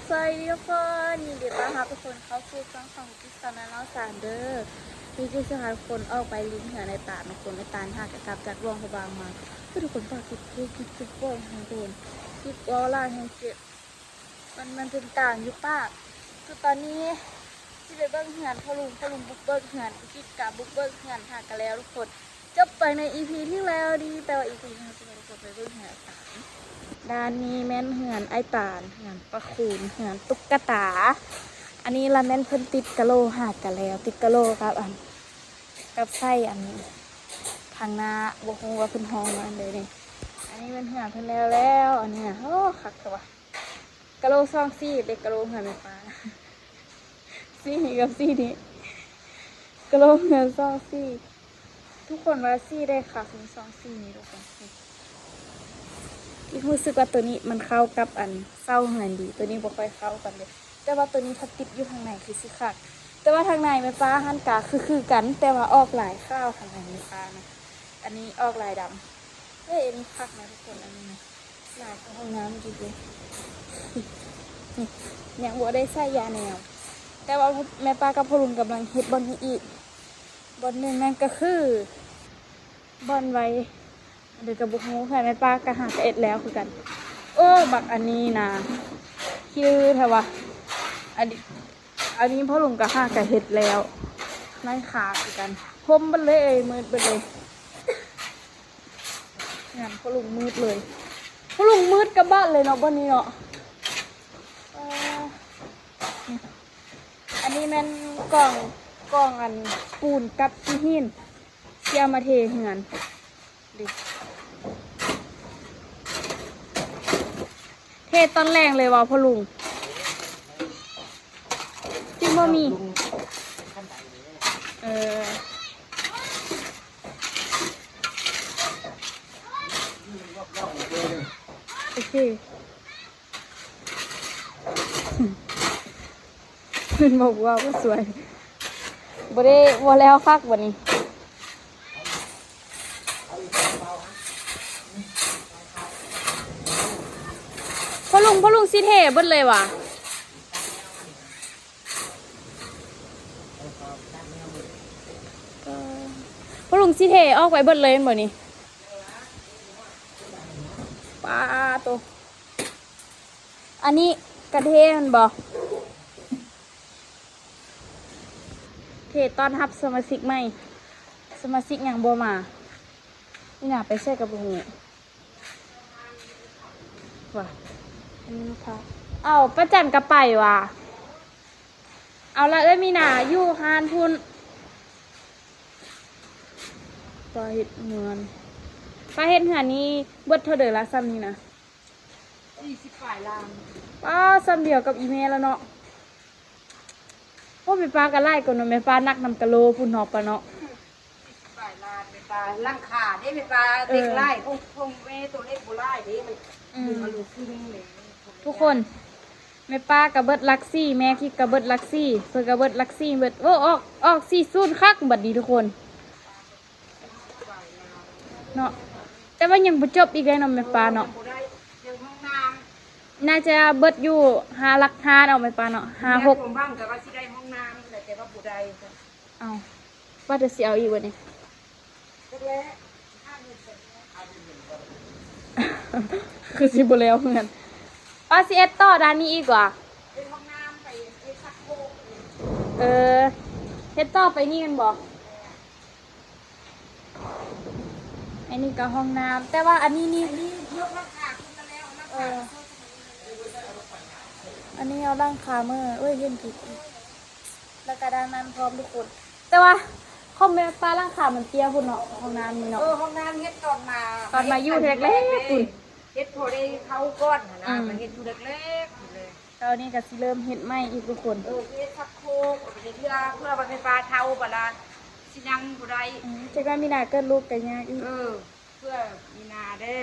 ສະບາຍດີທຸກຄົນ ຍິນດີຕ້ອນຮັບທຸກຄົນເຂົ້າສູ່ຊ່ອງຂອງ Vicky Channel ສາມເດີ. Vicky ຊິພາທຸກຄົນອອກໄປຫຼິ້ນເຮືອນອ້າຍຕານທຸກຄົນ. ອ້າຍຕານຫາກະກັບຈາກຫຼວງພະບາງມາ. ເຮີ້ຍ ທຸກຄົນ ປາກຕິດໂຄວິດ ທຸກຄົນ ທຸກຄົນ ຕິດເວົ້າຫຼາຍແຮງເຈັບ ມັນ ມັນເປັນການຢູ່ປາກ. ຄືຕອນນີ້ຊິໄປເບິ່ງເຮືອນພໍ່ລຸງ ພໍ່ລຸງບຸກເບີກເຮືອນ Vicky ກະບຸກເບີກເຮືອນຫາກະແລ້ວທຸກຄົນ. ຈົບໄປໃນອີພີທີ່ແລ້ວນີ້ ແຕ່ວ່າອີພີນີ້ເຮົາຊິພາທຸກຄົນໄປເບິ່ງເຮືອນອ້າຍຕານ. ດ້ານນີ້ແມ່ນເຮືອນອ້າຍຕານ ເຮືອນປາຄູນ ເຮືອນຕຸກກະຕາ. ອັນນີ້ລະແມ່ນເພິ່ນຕິດກະໂຫຼຫາກະແລ້ວ ຕິດກະໂຫຼກັບອັນ ກັບໃສ່ອັນທາງໜ້າ ບໍ່ຮູ້ວ່າເພິ່ນຮ້ອງວ່າອັນໃດນີ້. ອັນນີ້ແມ່ນເຮືອນເພິ່ນແລ້ວແລ້ວ ອັນນີ້ນະ. ໂອ້ ຄັກແທ້ວ່າ ກະໂຫຼສອງສີເດ້ ກະໂຫຼເຮືອນແມ່ປ້າ ສີນີ້ກັບສີນີ້ ກະໂຫຼເຮືອນສອງສີ. ທຸກຄົນວ່າສີໃດຄັກ ມີສອງສີນີ້ທຸກຄົນ. ອີກຮູ້ສຶກວ່າໂຕນີ້ມັນເຂົ້າກັບອັນເສົາເຮືອນດີ ໂຕນີ້ບໍ່ຄ່ອຍເຂົ້າກັນເດ້. ແຕ່ວ່າໂຕນີ້ຖ້າຕິດຢູ່ທາງໃນຄືຊິຄັກ ແຕ່ວ່າທາງໃນແມ່ປ້າຫັ້ນກະຄືໆກັນ ແຕ່ວ່າອອກລາຍຂາວ ທາງໃນແມ່ປ້ານະ. ອັນນີ້ອອກລາຍດຳ. ເອີຍ ອັນນີ້ຄັກນະທຸກຄົນ ອັນນີ້ນະ. ຫຼາຍກວ່າຫ້ອງນ້ຳອີກເດ້ ຍັງບໍ່ໄດ້ໃສ່ຢາແນວ. ແຕ່ວ່າແມ່ປ້າກັບພໍ່ລຸງກຳລັງເຮັດບ່ອນນີ້ອີກ ບ່ອນໜຶ່ງນັ້ນກະຄືບ່ອນໄວ້ ອັນໃດກະບໍ່ຮູ້ ແມ່ປ້າກະຫາກະເຮັດແລ້ວຄືກັນ. ໂອ້ ບັກອັນນີ້ນະ ຄິວແທ້ວ່າ. ອັນນີ້ ອັນນີ້ພໍ່ລຸງກະຫາກະເຮັດແລ້ວ ໄຮ້ຂາຄືກັນ. ຫົ່ມເບິດເລີຍ ມືດເບິດເລີຍ. ງານພໍ່ລຸງມືດເລີຍ ພໍ່ລຸງມືດກະບາດເລີຍເນາະ ບ່ອນນີ້ເນາະ. ເອີ ອັນນີ້ແມ່ນກອງ ກອງອັນປູນກັບຂີ້ຫີນ ຊິເອົາມາເທເຮືອນເດ້. ເທຕອນແລງເລີຍວ່າພໍ່ລຸງ ຊິບໍ່ມີ ເອີ ໂອເຄ. ເພິ່ນບອກວ່າບໍ່ສວຍ ບໍ່ໄດ້ ບໍ່ແລ້ວຄັກບັດນີ້. ພໍ່ລຸງ ພໍ່ລຸງຊິເທເບິດເລີຍຫວາ? ພໍ່ລຸງຊິເທອອກໄປເບິດເລີຍແມ່ນບໍ່ນີ້? ປາໂຕ. ອັນນີ້ກະເທແມ່ນບໍ່? ເທຕ້ອນຮັບສະມາຊິກໃໝ່. ສະມາຊິກຍັງບໍ່ມາ. ອີ່ໜ້າໄປໃສກະບໍ່ຮູ້. ວ່າ ເອົາ ປ້າຈັນກະໄປຫວາ? ເອົາລະ ເອື້ອຍມີນາຢູ່ຮ້ານພຸ້ນ. ປ້າເຮັດເຮືອນ ປ້າເຮັດເຮືອນນີ້ເບິດເທົ່າໃດລະ ຊ່ຳນີ້ນະ? ສີ່ສິບປາຍລ້ານ. ປ້າ ຊ່ຳດຽວກັບອີ່ແມ່ລະເນາະ. ໂອ້ ແມ່ປ້າກະຫຼາຍກວ່າເນາະ ແມ່ປ້າໜັກນຳກະໂຫຼພຸ້ນເນາະ ປ້າເນາະ. ປາຍລ້ານ ແມ່ປ້າ ຫຼັງຄາເດ້ ແມ່ປ້າ ເອີ ເດັກຫຼາຍ ຂອງ ຂອງແມ່ໂຕເລັກບໍ່ຫຼາຍເດ້ ມັນ ອືມ ມັນລົງທຶນເດ້ ທຸກຄົນ. ແມ່ປ້າກະເບິດຫຼັກສີ່ ແມ່ຄິດກະເບິດຫຼັກສີ່ ເພິ່ນກະເບິດຫຼັກສີ່ເບິດ. ໂອ້ ອອກ ອອກສີ່ສູນຄັກບັດນີ້ທຸກຄົນເນາະ. ແຕ່ວ່າຍັງບໍ່ຈົບອີກໄດ໋ເນາະແມ່ປ້າເນາະ. ຍັງຫ້ອງນ້ຳ ໜ້າຈະເບິດຢູ່ຫ້າຫຼັກຫ້າເນາະແມ່ປ້າເນາະ ຫ້າຫົກ. ຄວາມຫວັງກະວ່າຊິໄດ້ຫ້ອງນ້ຳ ແຕ່ວ່າບໍ່ໄດ້. ເອົ້າ ວ່າແຕ່ຊິເອົາອີກບັດນີ້ ຈັກແລ້ວ ຄືຊິບໍ່ແລ້ວເຮືອນ. ປ້າຊິເຮັດຕໍ່ດ້ານນີ້ອີກຫວາ? ເຮັດຫ້ອງນ້ຳໄປ ເຮັດຊັກໂຄກ. ເອີ ເຮັດຕໍ່ໄປນີ້ແມ່ນບໍ່? ອັນນີ້ກະຫ້ອງນ້ຳ ແຕ່ວ່າອັນນີ້ນີ້ ອັນນີ້ເອົາຫຼັງຄາຂຶ້ນມາແລ້ວ ເອົາຫຼັງຄາ ເອີ ມາເສີມ. ອັນນີ້ເອົາຫຼັງຄາເມີ ເອີຍ ເຫັນຜິດອີກ. ແລ້ວກະດ້ານນັ້ນພ້ອມທຸກຄົນ ແຕ່ວ່າຂອງແມ່ປ້າຫຼັງຄາມັນເຕ້ຍພຸ້ນເນາະ ຫ້ອງນ້ຳນີ້ເນາະ. ເອີ ຫ້ອງນ້ຳເຮັດຕອນມາ ຕອນມາຢູ່ແລກໆພຸ້ນ ເຮັດພໍໄດ້ເຂົ້າກ່ອນຫັ້ນນະ ອືມ ມາເຮັດຢູ່ແລກໆພຸ້ນເລີຍ. ເຈົ້ານີ້ກະຊິເລີ່ມເຮັດໃໝ່ອີກທຸກຄົນ. ເອີ ຊິເຮັດຊັກໂຄກ ເຮັດເພື່ອ ເພື່ອວ່າແມ່ປ້າເຖົ້າ ບາດລະຊິນັ່ງບໍ່ໄດ້. ອືມ ຈັກວ່າມີນາເກີດລູກກະຍາກອີກ. ເອີ ເພື່ອມີນາເດ້.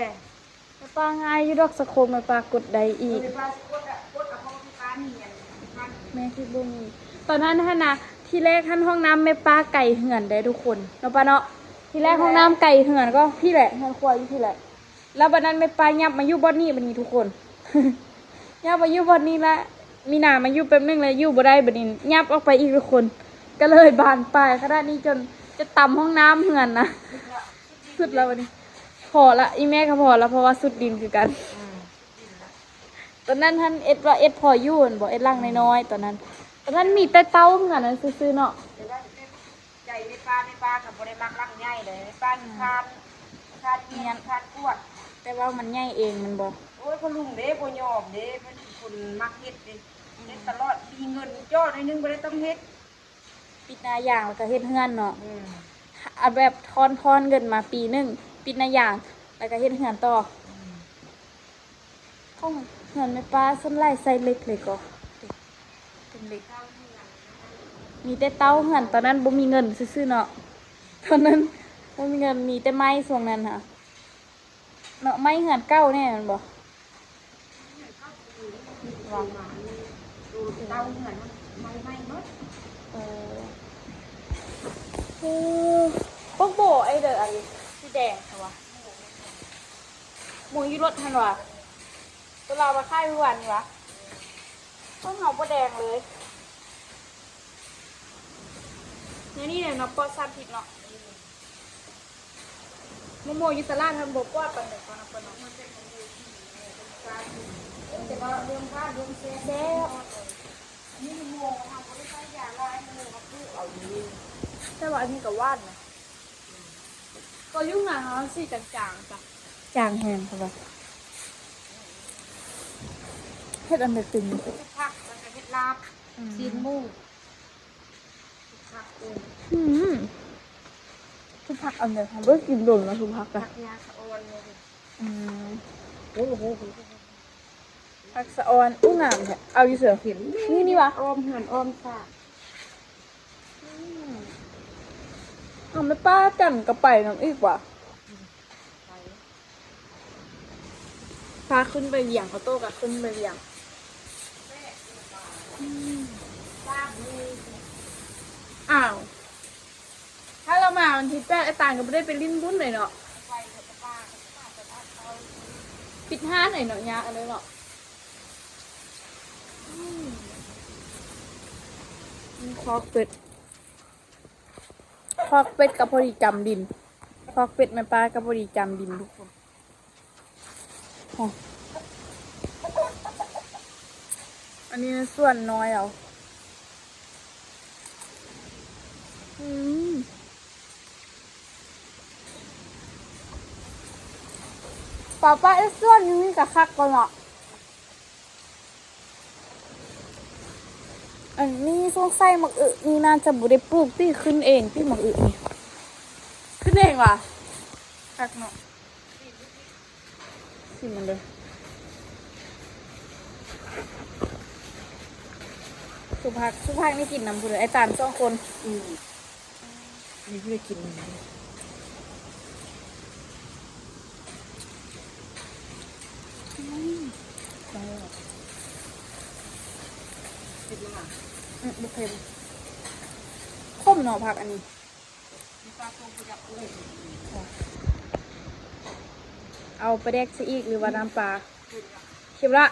ແມ່ປ້າງ່າຍຢູ່ດອກ ສະໂຄບແມ່ປ້າກົດໄດ້ອີກ. ເອີ ແມ່ປ້າຊິກົດອະ ກົດເອົາຂອງທີ່ປ້າມີອັນ ແມ່ຄືບໍ່ມີ. ຕອນນັ້ນຫັ້ນນະ ທີແລກຫັ້ນຫ້ອງນ້ຳແມ່ປ້າໄກເຮືອນເດ້ທຸກຄົນ ເນາະປ້າເນາະ. ທີແລກຫ້ອງນ້ຳໄກເຮືອນ ກະພີ້ແຫຼະ ເຮືອນຄົວຢູ່ພີ້ແຫຼະ. ແລ້ວບາດນັ້ນແມ່ປ້າຫຍັບມາຢູ່ບ່ອນນີ້ ບາດນີ້ທຸກຄົນ ຫຍັບມາຢູ່ບ່ອນນີ້ລະ ມີນາມາຢູ່ແປັບໜຶ່ງແລ້ວຢູ່ບໍ່ໄດ້ ບັດນີ້ຍັບອອກໄປອີກທຸກຄົນ ກໍເລີຍບານປາຍຂະໜາດນີ້ ຈົນຈະຕຳຫ້ອງນ້ຳເຮືອນນະ ສຸດແລ້ວບັດນີ້. ພໍລະ ອີ່ແມ່ກໍພໍລະ ເພາະວ່າສຸດດິນຄືກັນ. ຕອນນັ້ນຫັ້ນເອັດວ່າເອັດພໍຢູ່ຫັ້ນບໍ່ ເອັດຫຼັງນ້ອຍໆ ຕອນນັ້ນ ຕອນນັ້ນມີແຕ່ເຕົ້າເຮືອນນັ້ນຊື່ໆເນາະ. ໃຈແມ່ປ້າ ແມ່ປ້າກໍບໍ່ໄດ້ມັກຫຼັງໃຫຍ່ເດ້ ແມ່ປ້າຂີ້ຄ້ານ ຂີ້ຄ້ານຮຽນ ຂີ້ຄ້ານກວດ ແຕ່ວ່າມັນໃຫຍ່ເອງແມ່ນບໍ່? ໂອ້ຍ ພໍ່ລຸງເດ້ບໍ່ຍອມເດ້ ເພິ່ນເປັນຄົນມັກເຮັດເດ້ ເຮັດຕະຫຼອດ ມີເງິນຈ່ອຍໜ້ອຍໜຶ່ງບໍ່ໄດ້ຕ້ອງເຮັດ ປິດໜ້າຢາງແລ້ວກໍເຮັດເຮືອນເນາະ. ອືມ ເອົາແບບທ້ອນໆເງິນມາປີໜຶ່ງ ປິດໜ້າຢາງ ແລ້ວກໍເຮັດເຮືອນຕໍ່. ອືມ ຂອງເຮືອນແມ່ປ້າສ່ວນຫຼາຍໃສ່ເຫຼັກເລີຍກໍ ເປັນເຫຼັກ ມີແຕ່ເຕົ້າເຮືອນ ຕອນນັ້ນບໍ່ມີເງິນຊື່ໆເນາະ ຕອນນັ້ນບໍ່ມີເງິນ ມີແຕ່ໄມ້ຊ່ວງນັ້ນຫະເນາະ ໄມ້ເຮືອນເກົ່າແດ່ແມ່ນບໍ່? ເຕົາເຮືອນໄມ້ໃໝ່ໝົດ. ເອີ ໂອ້ ບັກໂບໄອ້ເດີ ອັນສີແດງຫັ້ນຫວາ ໝູຢູ່ລົດຫັ້ນຫວາ ຕົວລາວມາຂາຍມື້ວານນີ້ຫວາ ຂອງເຮົາບໍ່ແດງເລີຍ. ແນວນີ້ແຫຼະເນາະ ປອດສານພິດເນາະ. ໝາກໂມຢູ່ຕະຫຼາດຫັ້ນບໍ່ປອດປານໃດ ເພິ່ນເນາະ ເພິ່ນເນາະ ແຕ່ວ່າເລື່ອງທາດເລື່ອງແຊບ ແຊບ. ອັນນີ້ໝາກໂມເຮົາບໍ່ໄດ້ໃຊ້ຢາຫຼາຍ ໝາກໂມເຮົາປູກເອົາເອງ ແຕ່ວ່າອັນນີ້ກໍຫວານນະ ກໍຢູ່ນາເຮົາມັນສີຈາງໆ ຈາງ ຈາງແຮງເຂົາວ່າ ເຮັດອັນໃດຕື່ມ ຜັກ ແລ້ວກໍເຮັດລາບ ອືມ ຊີ້ນໝູ. ອືມ ສຸບຜັກອັນໃດ ເຮົາບໍ່ໄດ້ກິນດົນແລ້ວ ສຸບຜັກກະ ຜັກຫຍ້າສະອອນ. ອືມ ໂອ້ໂຫ ຜັກສະອອນ ອູ້ ງາມແທ້ ເອົາຢູ່ເສີ ນີ້ ນີ້ຫວາ ອ້ອມເຮືອນອ້ອມຊາດ. ອືມ ເອົາ ແມ່ປ້າຈັນກໍໄປນຳອີກຫວາ. ພາຂຶ້ນໄປວຽງ ອອໂຕ້ກໍຂຶ້ນໄປວຽງ. ອືມ ອ້າວ ຖ້າລາວມາວັນທີແປດ ອ້າຍຕານກໍບໍ່ໄດ້ໄປຫຼິ້ນບຸນເລີຍເນາະ ປິດຮ້ານເລີຍເນາະ ຍາກເລີຍເນາະ. ອືມ ຄອກເປັດ ຄອກເປັດກໍພໍດີຈຳດິນ ຄອກເປັດແມ່ປ້າກໍພໍດີຈຳດິນທຸກຄົນ. ໂອ້ ອັນນີ້ສວນນ້ອຍເອົາ. ອືມ ປ້າ ປ້າ ເຮັດສວນຢູ່ນີ້ກໍຄັກແລ້ວເນາະ. ອັນນີ້ສົງໄສໝາກອຶນີ້ໜ້າຈະບໍ່ໄດ້ປູກຕິ ຂຶ້ນເອງຕິ ໝາກອຶນີ້ ຂຶ້ນເອງຫວາ? ຄັກເນາະ ຊິມມັນເດີ. ສຸບຜັກ ສຸບຜັກນີ້ກິນນຳຜູ້ໃດ? ອ້າຍຕານສອງຄົນ. ອືມ ອັນນີ້ບໍ່ໄດ້ກິນ. ອືມ ເຜັດບໍ່ຫວາ? ອືມ ບໍ່ເຜັດ ຂົມເນາະ ຜັກອັນນີ້. ເອົາປາແດກໃສ່ອີກ ຫຼືວ່ານ້ຳປາ? ເຄັມລະ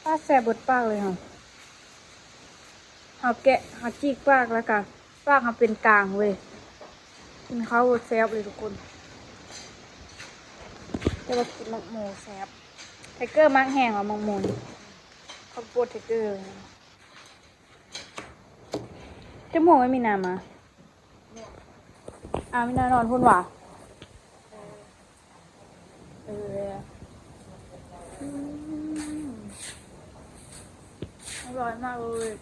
ປາແຊບເບິດປາກເລີຍເຮົາ. ເຮົາແກະ ເຮົາຈີກປາກ ແລ້ວກະປາກເຮົາເປັນກາງເວີຍ. ກິນເຂົ້າແຊບເລີຍທຸກຄົນ ແຕ່ວ່າກິນໝາກໂມແຊບ. ໄທເກີມັກແຮງວ່າໝາກໂມນີ້ ຂອງໂປດໄທເກີ. ຈັກໂມງແລ້ວມີນາມາ? ອ້າວ ມີນານອນພຸ້ນຫວາ? ເອີ ອືມ ອະຮ່ອຍມາກເລີຍ.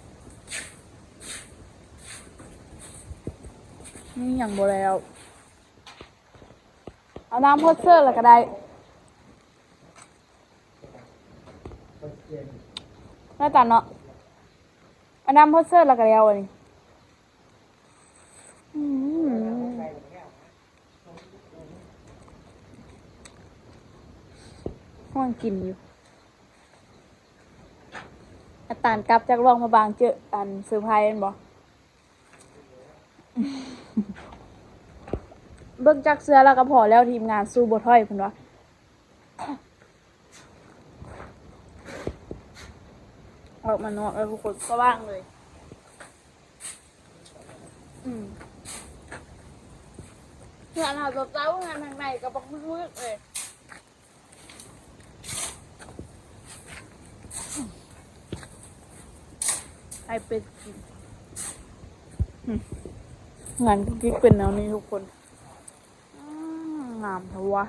ນີ້ຍັງບໍ່ແລ້ວ ເອົານ້ຳຫົດເສີແລ້ວກໍໄດ້. ໜ້າຕາເນາະ ອັນນ້ຳຫົດເສີແລ້ວກໍແລ້ວອັນນີ້. ອືມ ຮ້ອນກິນຢູ່. ອາຕານກັບຈາກຫຼວງພະບາງ ເຈີອັນເຊີໄພແມ່ນບໍ່? ເບິ່ງຈາກເສື້ອແລ້ວກໍພໍແລ້ວ ທີມງານສູ້ບໍ່ຖອຍເພິ່ນວ່າ. ອ ອອກມານອກແລ້ວທຸກຄົນ ສະຫວ່າງເລີຍ. ອືມ ເຮືອນເຮົາເຊົາ ງານທາງໃນກໍບັກວືກໆເລີຍ. ໃຫ້ເປັດກິນ. ອືມ ງານຄືເປັນແນວນີ້ທຸກຄົນ. ອືມ ງາມແທ້ວະ.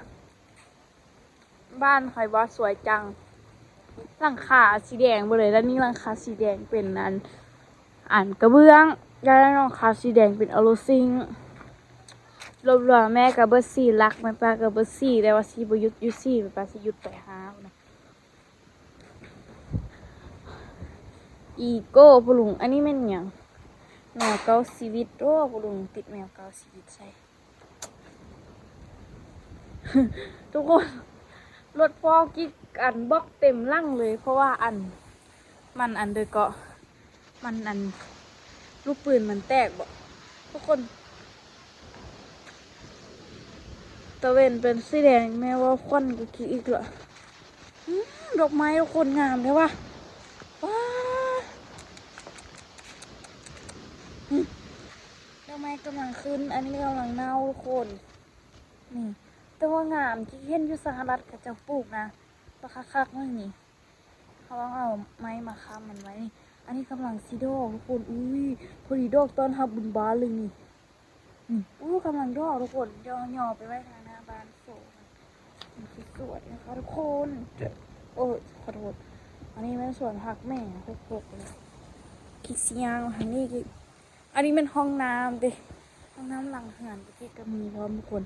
ບ້ານຂ້ອຍວ່າສວຍຈັງ ຫຼັງຄາສີແດງເບິດເລີຍ ແລ້ວນີ້ຫຼັງຄາສີແດງເປັນອັນ ອັນກະເບື້ອງ ແລ້ວຫຼັງຄາສີແດງເປັນອາໂລຊິງ. ລວມໆແມ່ກໍເບິດສີ່ຫຼັກ ແມ່ປ້າກໍເບິດສີ່ ແຕ່ວ່າຊິບໍ່ຢຸດຢູ່ສີ່ ແມ່ປ້າຊິຢຸດໄປຫ້າພຸ້ນນະ. ອີໂກ້ພໍ່ລຸງ ອັນນີ້ແມ່ນຫຍັງ? ແມວເກົ້າຊີວິດ. ໂອ້ ພໍ່ລຸງຕິດແມວເກົ້າຊີວິດໃສ່. ທຸກຄົນ ລົດພໍ່ກິກອັນບລັອກເຕັມຫຼັງເລີຍ ເພາະວ່າອັນ ມັນອັນເດີເກາະ ມັນອັນ ລູກປືນມັນແຕກບໍ ທຸກຄົນ. ຕາເວັນເປັນສີແດງ ແມ່ວ່າຄວັນກຸກກິກອີກລະ. ອືມ ດອກໄມ້ທຸກຄົນ ງາມແທ້ວະ. ວ້າ ອືມ ດອກໄມ້ກຳລັງຂຶ້ນ ອັນນີ້ກຳລັງເນົ່າທຸກຄົນ. ນີ້ ແຕ່ວ່າງາມ ທີ່ເຫັນຢູ່ສະຫະລັດເຂົາເຈົ້າປູກນະ ບັກຄັກໆເລີຍນີ້. ເຂົາຕ້ອງເອົາໄມ້ມາຄ້ຳມັນໄວ້ນີ້. ອັນນີ້ກຳລັງຊິດອກທຸກຄົນ. ອຸ້ຍ ພໍດີດອກຕ້ອນຮັບບຸນບານເລີຍນີ້. ນີ້ ອູ້ ກຳລັງດອກທຸກຄົນ. ຫຍໍ້ໆໄປໄວ້ທາງໜ້າບ້ານໂຊ. ມັນຊິສວຍນະຄະທຸກຄົນ. ໂອ້ຍ ຂໍໂທດ. ອັນນີ້ແມ່ນສວນຜັກແມ່ ຫົກໆເລີຍ. ກິກຊິຍ່າງທາງນີ້ກິກ. ອັນນີ້ແມ່ນຫ້ອງນ້ຳເດ້ ຫ້ອງນ້ຳຫຼັງເຮືອນ. ກິກກໍມີພ້ອມທຸກຄົນ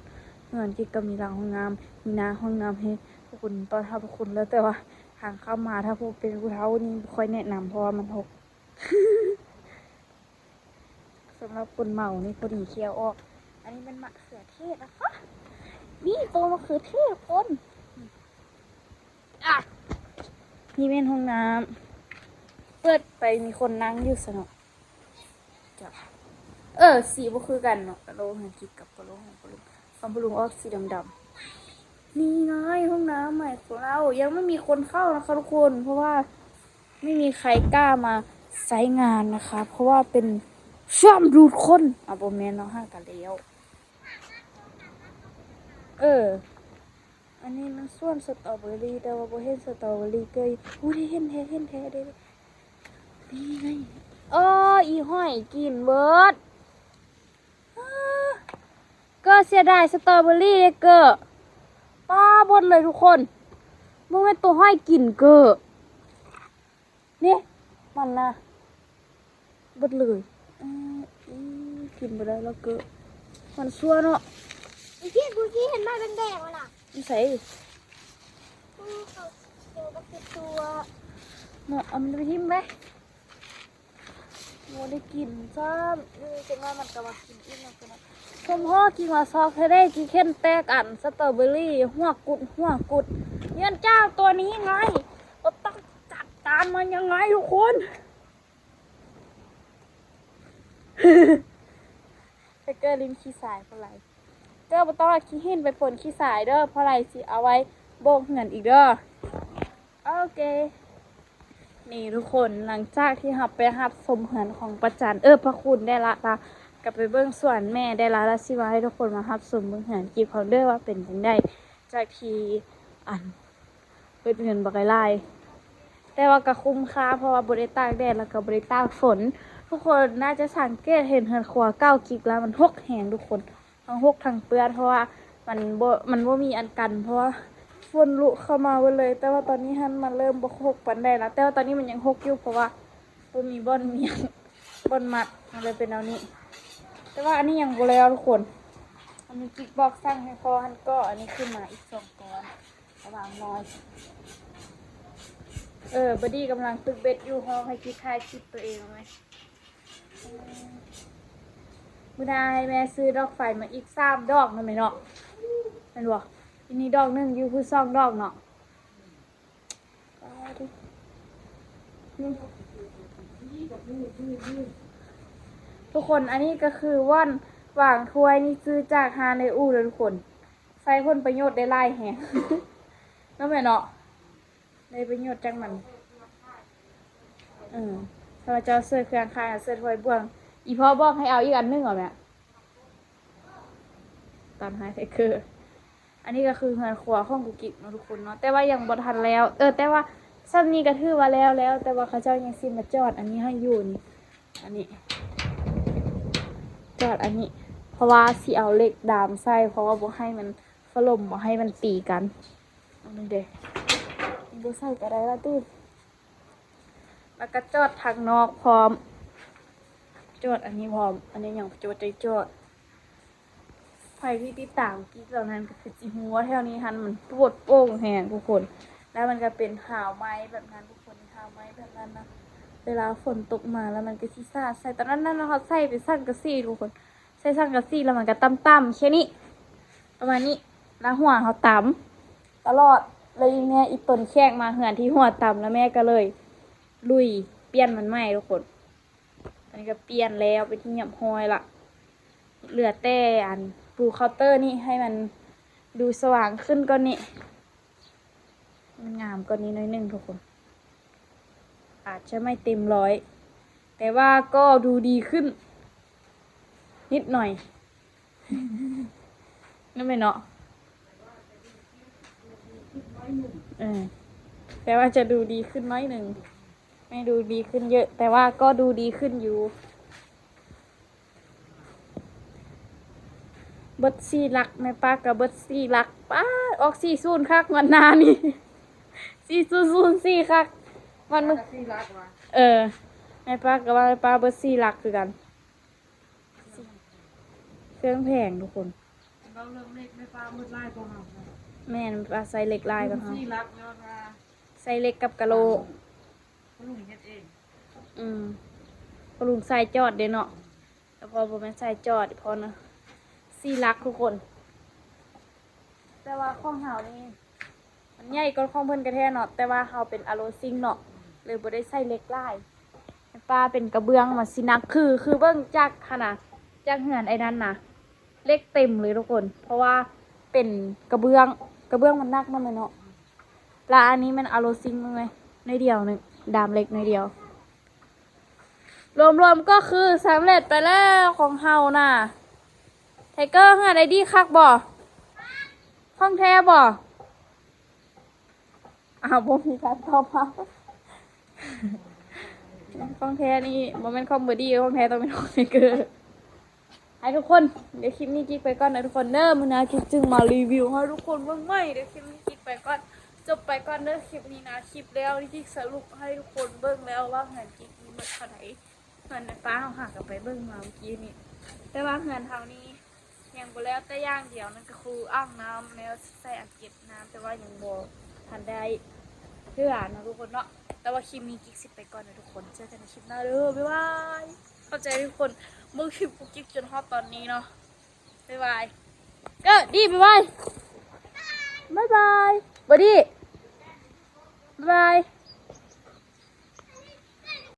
ເຮືອນກິກກໍມີຫຼັງຫ້ອງນ້ຳ ມີໜ້າຫ້ອງນ້ຳໃຫ້ທຸກຄົນ ຕ້ອນຮັບທຸກຄົນ. ແລ້ວແຕ່ວ່າທາງເຂົ້າມາ ຖ້າຜູ້ເປັນຜູ້ເຖົ້ານີ້ບໍ່ຄ່ອຍແນະນຳ ເພາະວ່າມັນຫົກ. ສຳລັບຄົນເມົານີ້ພໍດີຂ້ຽວອອກ. ອັນນີ້ແມ່ນມະເຂືອເທດນະຄະ ນີ້ໂຕມະເຂືອເທດຄົນ. ອ່ະ ນີ້ແມ່ນຫ້ອງນ້ຳ ເປີດໄປມີຄົນນັ່ງຢູ່ຊະເນາະ. ເອີ ສີບໍ່ຄືກັນເນາະ ກະໂຫຼກຂອງກິກກັບກະໂຫຼກຂອງພໍ່ລຸງ. ຂອງພໍ່ລຸງອອກສີດຳໆ. ນີ້ໄງຫ້ອງນ້ຳໃໝ່ຂອງເຮົາ ຍັງໄມ່ມີຄົນເຂົ້ານະຄະທຸກຄົນ ເພາະວ່າໄມ່ມີໃຄກ້າມາໃຊ້ງານນະຄະ ເພາະວ່າເປັນຊ່ວງດູດຄົນ. ອາ ບໍ່ແມ່ນເນາະ ຫາກະແລ້ວ. ເອີ ອັນນີ້ມັນສວນສະຕໍເບີຣີ ແຕ່ວ່າບໍ່ເຫັນສະຕໍເບີຣີເກີຍ. ອຸ້ຍ ເຫັນແທ້ ເຫັນແທ້ເດ້. ນີ້ໄງ. ເອີ ອີຫ້ອຍກິນເບີດ. ເກີເສຍດາຍສະຕໍເບີຣີເດ້ເກີ. ປ້າ ເບິດເລີຍທຸກຄົນ. ບໍ່ແມ່ນໂຕຫ້ອຍກິນເກີ. ນີ້ ມັນນະ ເບິດເລີຍ. ອື ອີ ກິນບໍ່ໄດ້ແລ້ວເກີ ມັນຊົ່ວເນາະ. ອີ ພີ່ ກູຊິເຫັນໝາກແດງໆຫັ້ນນະ. ຢູ່ໃສ? ອື ເຂົາເອົາມາຕິດຕົວເນາະ. ເອົາມັນໄປຖິ້ມໄປ. ບໍ່ໄດ້ກິນຊ້ຳ. ເອີ ຈັກໜ້ອຍມັນກໍມາກິນອີກແລ້ວ. ສົມພໍກິນມາຊອກແທ້ເດ້ ກິເຂັນແຕກອັນສະຕໍເບີຣີ ຫົວກຸດ ຫົວກຸດ. ຍ້ອນເຈົ້າຕົວນີ້ໄງ ກໍຕ້ອງຈັດການມັນຍັງໄງທຸກຄົນ. ໄທເກີຫຼິ້ນຂີ້ຊາຍພໍໄລ ເກີບໍ່ຕ້ອງເອົາຂີ້ຫີນໄປປົນຂີ້ຊາຍເດີ ພໍໄລຊິເອົາໄວ້ໂບກເຮືອນອີກເດີ. ໂອເຄ ນີ້ທຸກຄົນ ຫຼັງຈາກທີ່ເຮົາໄປຮັບຊົມເຮືອນຂອງປະຈັນ ເອີ ພະຄຸນໄດ້ລະ ລະກໍໄປເບິ່ງສວນແມ່ໄດ້ລະ ລະຊິວ່າໃຫ້ທຸກຄົນມາຮັບຊົມເບິ່ງເຮືອນກິບເຮົາເດີວ່າເປັນຈັ່ງໃດ ຈາກທີ່ອັນ ເຮັດເງິນບັກຫຼາຍໆ ແຕ່ວ່າກໍຄຸ້ມຄ່າ ເພາະວ່າບໍ່ໄດ້ຕາກແດດ ແລ້ວກໍບໍ່ໄດ້ຕາກຝົນ. ທຸກຄົນໜ້າຈະສັງເກດເຫັນເຮືອນຄົວເກົ່າກິກລະ ມັນຮົກແຮງທຸກຄົນ ທັງຮົກທັງເປື້ອນ ເພາະວ່າມັນບໍ່ ມັນບໍ່ມີອັນກັນ ເພາະວ່າຝົນລຸເຂົ້າມາເບິດເລີຍ. ແຕ່ວ່າຕອນນີ້ຫັ້ນມັນເລີ່ມບໍ່ຮົກປານໃດລະ ແຕ່ວ່າຕອນນີ້ມັນຍັງຮົກຢູ່ ເພາະວ່າບໍ່ມີບ່ອນ ມີ ບ່ອນມັດ ມັນເລີຍເປັນແນວນີ້. ແຕ່ວ່າອັນນີ້ຍັງບໍ່ແລ້ວທຸກຄົນ ອັນນີ້ກິກບອກສັ່ງໃຫ້ພໍ່ຫັ້ນກໍ ອັນນີ້ຂຶ້ນມາອີກສອງກ້ອນ ລະຫວ່າງນ້ອຍ. ເອີ ບາດດີກຳລັງຕຶກເບັດຢູ່ ຮ້ອງໃຫ້ກິກຖ່າຍຄລິບຕົວເອງເອົາໄວ້. ມື້ໜ້າໃຫ້ແມ່ຊື້ດອກໄຟມາອີກສາມດອກນະແມ່ເນາະ ແມ່ນບໍ່? ອີນີ້ດອກໜຶ່ງ ຢູ່ພຸ້ນສອງດອກເນາະ. ທຸກຄົນ ອັນນີ້ກໍຄືບ່ອນວາງຖ້ວຍນີ້ ຊື້ຈາກຮ້ານໄອອູ້ເດີທຸກຄົນ. ໃຊ້ຜົນປະໂຫຍດໄດ້ຫຼາຍແຮງເນາະແມ່ເນາະ ໄດ້ປະໂຫຍດຈາກມັນ. ເອີ ຖ້າວ່າເຈົ້າເສີດເຄື່ອງຂາຍ ເສີດຫອຍບ່ວງ ອີພໍ່ບອກໃຫ້ເອົາອີກອັນໜຶ່ງເອົາແມ່ ຕາມຫາໄທເກີ. ອັນນີ້ກໍຄືເຮືອນຄົວຂອງກຸກກິກເນາະທຸກຄົນເນາະ ແຕ່ວ່າຍັງບໍ່ທັນແລ້ວ ເອີ ແຕ່ວ່າຊ່ຳນີ້ກໍຖືວ່າແລ້ວແລ້ວ ແຕ່ວ່າເຂົາເຈົ້າຍັງຊິມາຈອດອັນນີ້ໃຫ້ຢູ່ນີ້ ອັນນີ້ ຈອດອັນນີ້ ເພາະວ່າຊິເອົາເຫຼັກດາມໃສ່ ເພາະວ່າບໍ່ໃຫ້ມັນຖະຫຼົ່ມ ບໍ່ໃຫ້ມັນຕີກັນ. ອັນນີ້ເດ້ ບໍ່ໃສ່ກໍໄດ້ລະຕິ. ແລ້ວກໍຈອດທາງນອກພ້ອມ ຈອດອັນນີ້ພ້ອມ ອັນນີ້ຍັງບໍ່ໄດ້ຈອດ. ໃຜທີ່ຕິດຕາມກິກເຫຼົ່ານັ້ນກໍຄືຊິຮູ້ວ່າແຖວນີ້ຫັ້ນມັນໂປດໂປ່ງແຮງທຸກຄົນ ແລ້ວມັນກໍເປັນຮາວໄມ້ແບບນັ້ນທຸກຄົນ ຮາວໄມ້ແບບນັ້ນນະ ເວລາຝົນຕົກມາແລ້ວມັນກໍຊິສາດໃສ່ ຕອນນັ້ນນະ ເຮົາໃສ່ເປັນສັງກະສີທຸກຄົນ ໃສ່ສັງກະສີແລ້ວມັນກໍຕ່ຳໆແຄ່ນີ້ ປະມານນີ້ ແລ້ວຫົວເຮົາຕຳຕະຫຼອດ ແລ້ວອີແມ່ອີຕົນແຂກມາເຮືອນທີ່ຫົວຕຳ ແລ້ວແມ່ກໍເລີຍລຸຍປ່ຽນມັນໃໝ່ທຸກຄົນ. ອັນນີ້ກໍປ່ຽນແລ້ວເປັນທີ່ຮຽບຮ້ອຍລະ ເຫຼືອແຕ່ອັນປູເຄົາເຕີນີ້ໃຫ້ມັນດູສະຫວ່າງຂຶ້ນກ່ອນນີ້ ໃຫ້ມັນງາມກ່ອນນີ້ໜ້ອຍໜຶ່ງທຸກຄົນ ອາດຈະໄມ່ເຕັມຮ້ອຍ ແຕ່ວ່າກໍດູດີຂຶ້ນນິດໜ້ອຍ ນັ້ນແມ່ນເນາະ ເອີ ແປວ່າຈະດູດີຂຶ້ນໜ້ອຍໜຶ່ງ ແມ່ດູດີຂຶ້ນເຍອະ ແຕ່ວ່າກໍດູດີຂຶ້ນຢູ່. ເບິດສີ່ຫຼັກ ແມ່ປ້າກໍເບິດສີ່ຫຼັກ ປ້າດ ອອກສີ່ສູນຄັກງວດໜ້ານີ້ ສີ່ສູນສູນສີ່ຄັກ ງວດມື້ ສີ່ຫຼັກຫວາ ເອີ ແມ່ປ້າກໍວ່າແມ່ປ້າເບິດສີ່ຫຼັກຄືກັນ ເຄື່ອງແພງທຸກຄົນ ເວົ້າເລື່ອງເຫຼັກ ແມ່ປ້າເບິດຫຼາຍກວ່າເຮົາ ແມ່ນ ແມ່ປ້າໃຊ້ເຫຼັກຫຼາຍກວ່າເຮົາ ສີ່ຫຼັກຍ້ອນວ່າ ໃຊ້ເຫຼັກກັບກະໂຫຼ ພໍ່ລຸງເຮັດເອງ ອືມ ພໍ່ລຸງສາຍຈອດເດ້ເນາະ ແຕ່ພໍ່ບໍ່ແມ່ນສາຍຈອດ ພໍ່ນະ ສີ່ຫຼັກທຸກຄົນ ແຕ່ວ່າຂອງເຮົານີ້ມັນໃຫຍ່ກວ່າຂອງເພິ່ນກະແທ້ເນາະ ແຕ່ວ່າເຮົາເປັນອາໂລຊິງເນາະ ເລີຍບໍ່ໄດ້ໃສ່ເຫຼັກຫຼາຍ ແມ່ປ້າເປັນກະເບື້ອງ ມັນຊິໜັກ ຄື ຄືເບິ່ງຈາກຫັ້ນນະ ຈາກເຮືອນໄອ້ນັ້ນນະ ເຫຼັກເຕັມເລີຍທຸກຄົນ ເພາະວ່າເປັນກະເບື້ອງ ກະເບື້ອງມັນໜັກນຳແມ່ນເນາະ ລະອັນນີ້ແມ່ນອາໂລຊິງເລີຍ ໜ້ອຍດຽວໜຶ່ງ ດາມເຫຼັກໜ້ອຍດຽວ ລວມໆກໍຄືສຳເລັດໄປແລ້ວຂອງເຮົານະ ໄທເກີ ເຮືອນອ້າຍດີຄັກບໍ່? ຂອງແທ້ບໍ່? ອ້າວ ບໍ່ມີການຕອບຮັບ ຂອງແທ້ນີ້ບໍ່ແມ່ນຂອງເບີດີ້ ຂອງແທ້ຕ້ອງເປັນຂອງໄທເກີ. ໃຫ້ທຸກຄົນ ດຽວຄລິບນີ້ກິກໄປກ່ອນເດີທຸກຄົນເດີ ມື້ໜ້າກິກຈຶ່ງມາຣີວິວໃຫ້ທຸກຄົນເບິ່ງໃໝ່ ດຽວຄລິບນີ້ກິກໄປກ່ອນ ຈົບໄປກ່ອນເດີຄລິບນີ້ນະ ຄລິບແລ້ວນີ້ກິກສະຫຼຸບໃຫ້ທຸກຄົນເບິ່ງແລ້ວວ່າເຮືອນກິກມີໝົດເທົ່າໃດ ເຮືອນແມ່ປ້າເຮົາຫາກໍໄປເບິ່ງມາມື້ກີ້ນີ້ ແຕ່ວ່າເຮືອນເຮົານີ້ຍັງບໍ່ແລ້ວແຕ່ຢ່າງດຽວ ນັ້ນກໍຄືອ່າງນ້ຳແລ້ວ ໃສ່ອ່າງເກັບນ້ຳ ແຕ່ວ່າຍັງບໍ່ທັນໄດ້ເທື່ອເນາະທຸກຄົນເນາະ ແຕ່ວ່າຄລິບນີ້ກິກຊິໄປກ່ອນເດີທຸກຄົນ ເຈີກັນໃນຄລິບໜ້າເດີ ບາຍບາຍ. ຂອບໃຈທຸກຄົນເບິ່ງຄລິບກຸກກິກຈົນຮອດຕອນນີ້ເນາະ ບາຍບາຍ ເກີດດີ ບາຍບາຍ ບາຍບາຍ ເບີດີ້ ບາຍບາຍ.